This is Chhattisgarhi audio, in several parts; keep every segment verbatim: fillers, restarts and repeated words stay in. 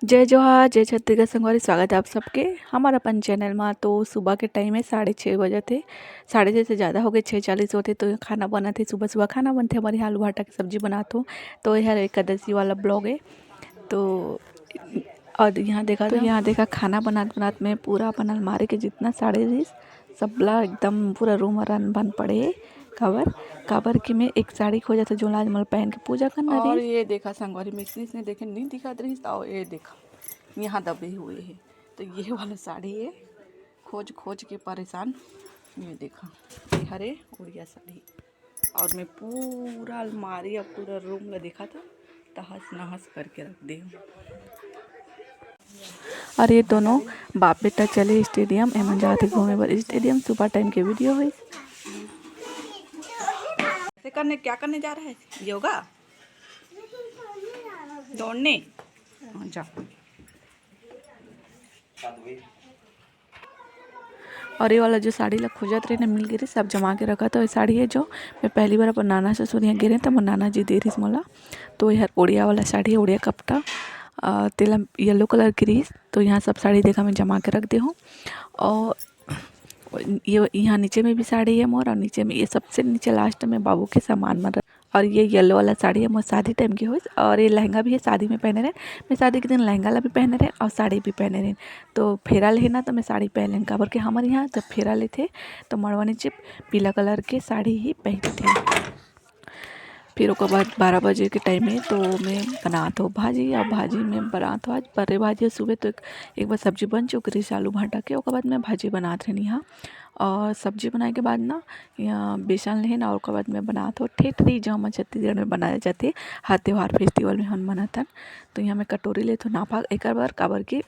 जय जोहार, जय छत्तीसगढ़ संगवारी, स्वागत है आप सबके हमार अपन चैनल मा। तो सुबह के टाइम है, साढ़े छः बजे थे, साढ़े छः से ज़्यादा हो गए, छः चालीस होते। तो खाना बनत है, सुबह सुबह खाना बनते हमारे यहाँ, आलू भाटा की सब्जी बनात हो। तो यह एकादशी वाला ब्लॉग है। तो और यहाँ देखा, तो यहाँ देखा, खाना बनात बनात में पूरा अपन अलमारी के जितना साड़ी रहिस, सबला एकदम पूरा रूम रन बन पड़े। काबर, काबर कि मैं एक साड़ी खोजत हूँ, जो आज मोला पहन के पूजा करना और रहिस। ये देखा संगवारी, मैं इसने देखे नहीं दिखात रहिस, और ये देखा, यहाँ दबे हुए है। तो ये वाला साड़ी है, खोज खोज के परेशान। ये देखा, ये हरे उड़िया साड़ी, और मैं पूरा अलमारी और पूरा रूम ला देखा था, तहस नहस करके रख दे हूँ। और ये दोनों बाप बेटा चले स्टेडियम, एमन जाते घूमे बर स्टेडियम। सुबह टाइम के वीडियो है। ऐसे करने, क्या करने जा रहा है? योगा, दौड़ने? हाँ, जा। और ये वाला जो साड़ी ला खोजत रहे ना, मिल गे रहिस, सब जमा के रखा था। ये साड़ी है जो मैं पहली बार अपन नाना ससुर यहाँ गे रहे, तो मोर नाना जी दे रहिस मोला। तो ये हर ओड़िया वाला साड़ी है, ओड़िया कपटा, अ, तेला येलो कलर के रहिस, तो यहाँ सब साड़ी देखा मैं जमा के रख दे हूँ। और ये यहाँ नीचे में भी साड़ी है मोर, और नीचे में ये सबसे नीचे लास्ट में बाबू के सामान मन रख-, और ये येलो वाला साड़ी है मोर शादी टाइम के होइस, और ये लहंगा भी है, शादी में पहने रहे। मैं शादी के दिन लहंगा ला भी पहने रहे और साड़ी भी पहने रहे। तो फेरा ले ना, तो मैं साड़ी पहन लेन, काबर के हमर यहाँ जब फेरा लेथे तो मड़वा नीचे पीला कलर के साड़ी ही पहनथे। फिर ओकर बाद बारह बजे के टाइम है, तो मैं बनात हो भाजी। अब भाजी में बनात हो आज पर्रे भाजी। सुबह तो एक, एक बार सब्जी बन चुके रहिस आलू भाटा के, ओकर बाद मैं भाजी बनात रहनी हाँ। और सब्जी बनाए के बाद ना, यहाँ बेसन लेहे ना, ओकर बाद मैं बनात हो ठेठरी, जो हमर छत्तीसगढ़ में बनाया जाथे हर त्योहार फेस्टिवल में हम बनाथन। तो यहाँ मैं कटोरी लेत हो नापा एकर बर, काबर कि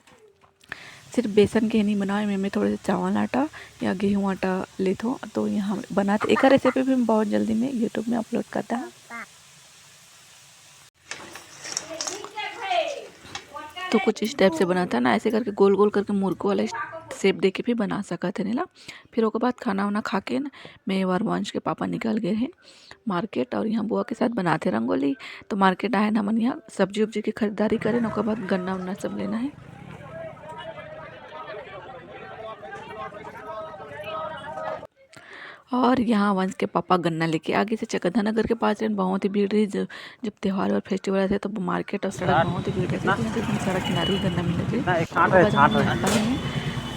सिर्फ बेसन के नहीं बनाओ, एमे मैं थोड़े से चावल आटा या गेहूं आटा लेथो। तो यहाँ बनात, एकर रेसिपी भी बहुत जल्दी मैं YouTube में अपलोड करता है। तो कुछ इस टाइप से बनाता ना, ऐसे करके गोल गोल करके मुर्गो वाला शेप देके भी बना सकत है नीला। फिर ओकर बाद खाना वाना खा के ना, मैं वरवंश के पापा निकल गए हैं मार्केट, और यहाँ बुआ के साथ बनाते रंगोली। तो मार्केट आए ना, हमन यहाँ सब्जी उब्जी की खरीदारी करें, ओकर बाद गन्ना उन्ना सब लेना है। और यहाँ वंश के पापा गन्ना लेके आगे से चकधर नगर के पास रहन, बहुत ही भीड़ रही। जब, जब त्योहार और फेस्टिवल रहते, तब मार्केट और सड़क बहुत ही भीड़ रहती थी। यहाँ से सड़क किनारे ही गन्ना मिलत रही।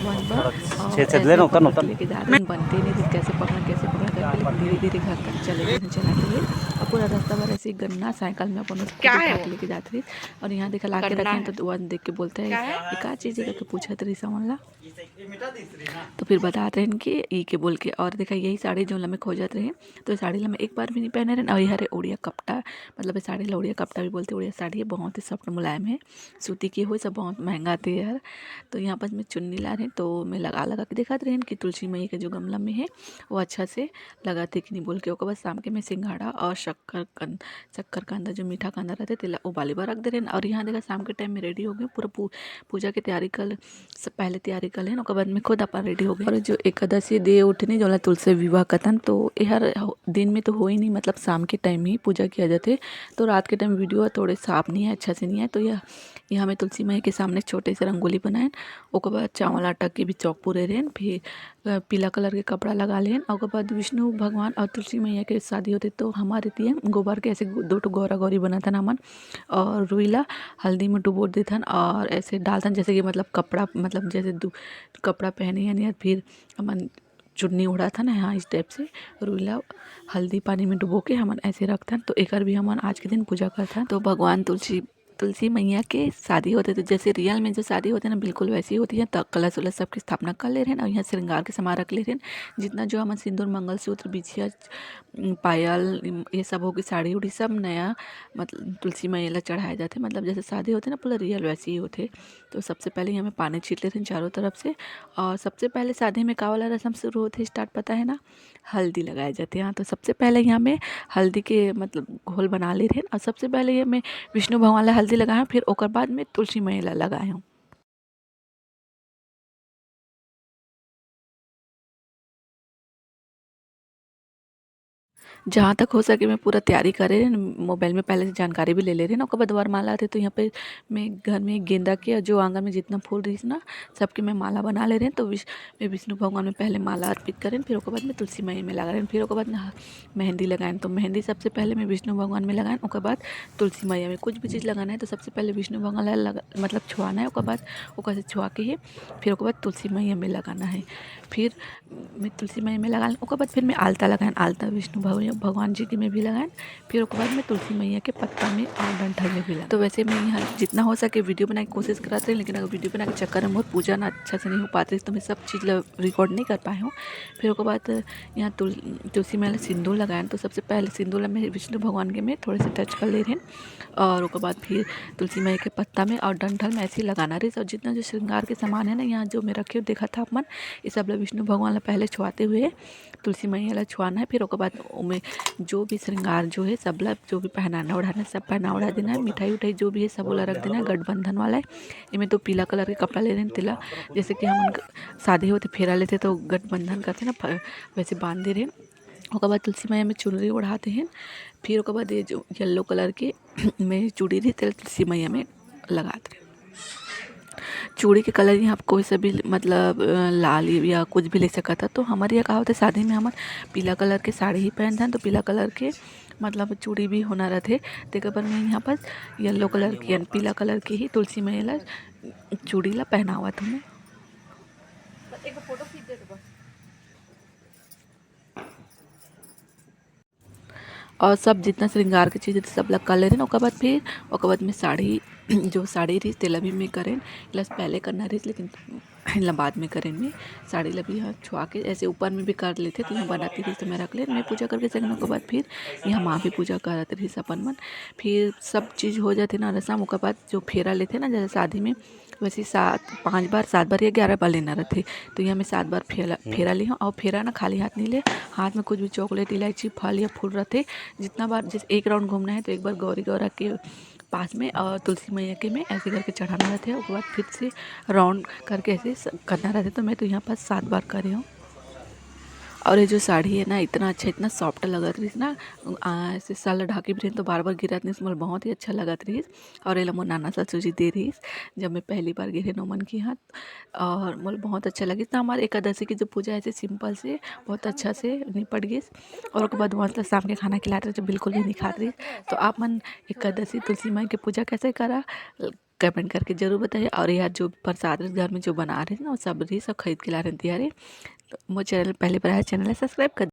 वंश बर छेद छेद ले ना, उतर ना, उतर। लेके जा रहे हैं, बनते नहीं थे, कैसे पकड़ा, कैसे पकड़ा करके, लेकिन धीरे धीरे घर तक चले गए, चलाते हुए। और पूरा रास्ता भर ऐसे ही गन्ना साइकिल में अपन उसको क्या है बिठा के वो? लेके जाते रहे। और यहाँ देखा, ला के गन्ना रखे हैं, है। तो वंश देख के बोलता है, क्या है? "ये का चीज़ है?" करके पूछत रही सामान ला। तो फिर बतात रहे हैं कि ई के बोल के। और देखा, यही साड़ी जो ला मैं खोजत रहे, तो ये साड़ी ला मैं एक बार भी नहीं पहने रहे। और ये हरे ओड़िया कपटा, मतलब ये साड़ी ला ओड़िया कपटा भी बोलते, ओड़िया साड़ी है, बहुत ही सॉफ्ट मुलायम है, सूती की हो, सब बहुत महंगा आते यार। तो यहाँ पर मैं चुन्नी ला रहे, तो मैं लगा लगा के दिखात रहे कि तुलसी मैया के जो गमला में है, वो अच्छा से लगाते कि नहीं बोल के। ओकर बाद शाम के मैं सिंघाड़ा और शक्कर कंद, शक्कर कांदा, जो मीठा कांदा रहते, तेला उबाले बर रख दे रहे। और यहाँ देखा, शाम के टाइम में रेडी हो गए, पूरा पू-, पूजा की तैयारी कर स-, पहले तैयारी कर लेन, ओकर बाद में खुद अपन रेडी हो गए। और जो एकादशी दे उठनी, जोला तुलसी विवाह कथन, तो एहर हो-, दिन में तो हो ही नहीं, मतलब शाम के टाइम ही पूजा किया जाथे। तो रात के टाइम वीडियो थोड़े साफ नहीं है, अच्छा से नहीं है। तो यह, यहाँ में तुलसी माई के सामने छोटे से रंगोली बनाएन, ओकर बाद चावल आटा के भी चौक पूरे रहेन, फिर अ, पीला कलर के कपड़ा लगा लेन। ओकर बाद विष्णु भगवान और तुलसी मैया के शादी होते, तो हमारे दिए गोबर के ऐसे गो-, दो ठो गौरा गौरी बनाथन हमन, और रुई ला हल्दी में डुबो देथन और ऐसे डालथन, जैसे कि मतलब कपड़ा, मतलब जैसे दू-, कपड़ा पहने हन, या फिर हमन चुन्नी ओढ़ाथन, हाँ, इस टाइप से रुई ला हल्दी पानी में डुबो के हमन ऐसे रखथन। तो एकर भी हमन आज के दिन पूजा करथन। तो भगवान तुलसी तुलसी मैया के शादी होथे, तो जैसे रियल में जो शादी होथे ना, बिल्कुल वैसे ही होथे। त कलश उलश सबके स्थापना कर ले रहेन, और यहाँ श्रृंगार के सामान रख ले रहेन, जितना जो हमन सिंदूर, मंगलसूत्र, बिछिया, पायल, ये सब होगे, साड़ी उड़ी, सब नया, मतलब, तुलसी मैया ला चढ़ाए जाथे। मतलब, जैसे शादी होथे ना, पूरा रियल वैसे ही होथे। तो सबसे पहले यहाँ में पानी छीट ले रहेन चारों तरफ से। और सबसे पहले शादी में का वाला रस्म शुरू होथे, स्टार्ट पता है ना, हल्दी लगाए जाथे। हाँ, तो सबसे पहले यहाँ में हल्दी के, मतलब, घोल बना ले रहेन, और सबसे पहले ये में विष्णु भगवान ला हल्दी लगाए हूँ, फिर ओकर बाद में तुलसी मैया ला लगाए हूँ। जहाँ तक हो सके, मैं पूरा तैयारी करे रहेन, मोबाइल में पहले से जानकारी भी ले ले रहेन। ओकर बाद वरमाला आथे, तो यहाँ पे मैं घर में गेंदा के, जो आंगन में जितना फूल रहिस ना, सबके मैं माला बना ले रहेन। तो विश-, मैं विष्णु भगवान में पहले माला अर्पित करेन, फिर ओकर बाद मैं तुलसी मैया में लगा रहेन, फिर ओकर बाद ना मेहंदी लगाएन। तो मेहंदी सबसे पहले मैं विष्णु भगवान में लगाएन, ओकर बाद तुलसी मैया में। कुछ भी चीज़ लगाना है, तो सबसे पहले विष्णु भगवान ला लगा, मतलब, छुआना है, ओकर बाद ओकर से छुआ के ही फिर ओकर बाद तुलसी मैया में लगाना है। फिर मैं तुलसी मैया में लगा लें, ओकर बाद फिर मैं आलता लगाएन, आलता विष्णु भग-, भगवान जी के में भी लगाएन, फिर ओकर बाद मैं तुलसी मैया के पत्ता में और डंठल में भी लगाएन। तो वैसे मैं यहाँ जितना हो सके वीडियो बनाए के कोशिश करत रहें, लेकिन अगर वीडियो बनाए के चक्कर में मोर पूजा ना अच्छा से नहीं हो पात रहिस, तो मैं सब चीज़ ला रिकॉर्ड नहीं कर पाए हूँ। फिर ओकर बाद यहाँ तुल-, तुलसी मैया ला सिंदूर लगाएन, तो सबसे पहले सिंदूर ला मैं विष्णु भगवान के में थोड़े से टच कर ले रहें, और ओकर बाद फिर तुलसी मैया के पत्ता में और डंठल में ऐसे ही लगाना रहिस। और जितना जो श्रृंगार के सामान है ना, यहाँ जो मैं रखे हूँ, देखा था आप मन, ये सब ला विष्णु भगवान ला पहले छुआते हुए तुलसी मैया ला छुआना है। फिर ओकर बाद ओमे जो भी श्रृंगार जो है, सब ला जो भी पहनाना ओढ़ाना, सब पहना ओढ़ा देना है। मिठाई उठाई जो भी है, सब ओला रख देना है। गठबंधन वाला है, एमे तो पीला कलर के कपड़ा ले रहें, तेला जैसे कि हमन शादी होथे, फेरा लेथे, तो गठबंधन करथे ना, फ-, वैसे बांध दे रहें। ओकर बाद तुलसी मैया में चुनरी ओढ़ाते हैं, फिर ओकर बाद ये जो येलो कलर के में चूड़ी रही, तेला तुलसी मैया में लगात रहे। चूड़ी के कलर यहाँ आप कोई सा भी, मतलब, अ, लाल या कुछ भी ले सकत ह। तो हमर यहाँ का होथे, शादी में हमन पीला कलर के साड़ी ही पहनथन, तो पीला कलर के, मतलब, चूड़ी भी होना रथे। तेकर बर मैं यहाँ पर येलो कलर के, यानी पीला कलर के ही तुलसी मैया ला चूड़ी ला पहनावत हूँ मैं। एक फोटो खींच दे तो बस। और सब जितना श्रृंगार के चीज हे, सब ला कर ले रहेन। ओकर बाद फिर, ओकर बाद में साड़ी, जो साड़ी रहिस, तेला भी मैं करेन। एला पहले करना रहिस, लेकिन एला बाद में करेन मैं। साड़ी ला भी यहाँ छुआ के ऐसे ऊपर में भी कर लेथे, तो यहाँ बनाती रहिस, तो मैं रख लेन। मैं पूजा करके सकेन, ओकर बाद फिर यहाँ माँ भी पूजा करत रहिस अपन मन। फिर सब चीज हो जाथे ना रसम, ओकर बाद जो फेरा लेथे ना, जैसे शादी में, वैसे सात, पाँच बार, सात बार या ग्यारह बार लेना रथे। तो यहाँ मैं सात बार फेरा, हम्म। फेरा ली हूँ। और फेरा ना खाली हाथ नहीं ले, हाथ में कुछ भी चॉकलेट, इलायची, फल या फूल रथे। जितना बार, जैसे एक राउंड घूमना है, तो एक बार गौरी गौरा के पास में और तुलसी मैया के में ऐसे करके चढ़ाना रथे। ओकर बाद फिर से राउंड करके ऐसे स-, करना रथे। तो मैं तो यहाँ पर सात बार करे हूँ। और ये जो साड़ी है ना, इतना अच्छा, इतना सॉफ्ट लगत रहिस ना, आ, ऐसे सर ला ढाके भी रहेन तो बार बार गिरत नहीं, मोला बहुत ही अच्छा लगत रहिस। और एला मोर नाना ससुर जी दे रहिस, जब मैं पहली बार गे रहेन ओमन के यहाँ। और मोला बहुत अच्छा लगिस। तो हमार एकादशी की जो पूजा ऐसे सिंपल से बहुत अच्छा से निपट गिस। और ओकर बाद वहाँ से शाम के खाना खिलात रहे, जो बिल्कुल भी नहीं खात रहिस। तो आप मन एकादशी तुलसी माई के पूजा कैसे करा, कमेंट करके जरूर बताइए। और यार, जो प्रसाद घर में जो बना रहे ना, वो सब रहिस, सब खरीद के ला रहे तिहारे। तो मोर चैनल पहली बार आए, चैनल ला सब्सक्राइब कर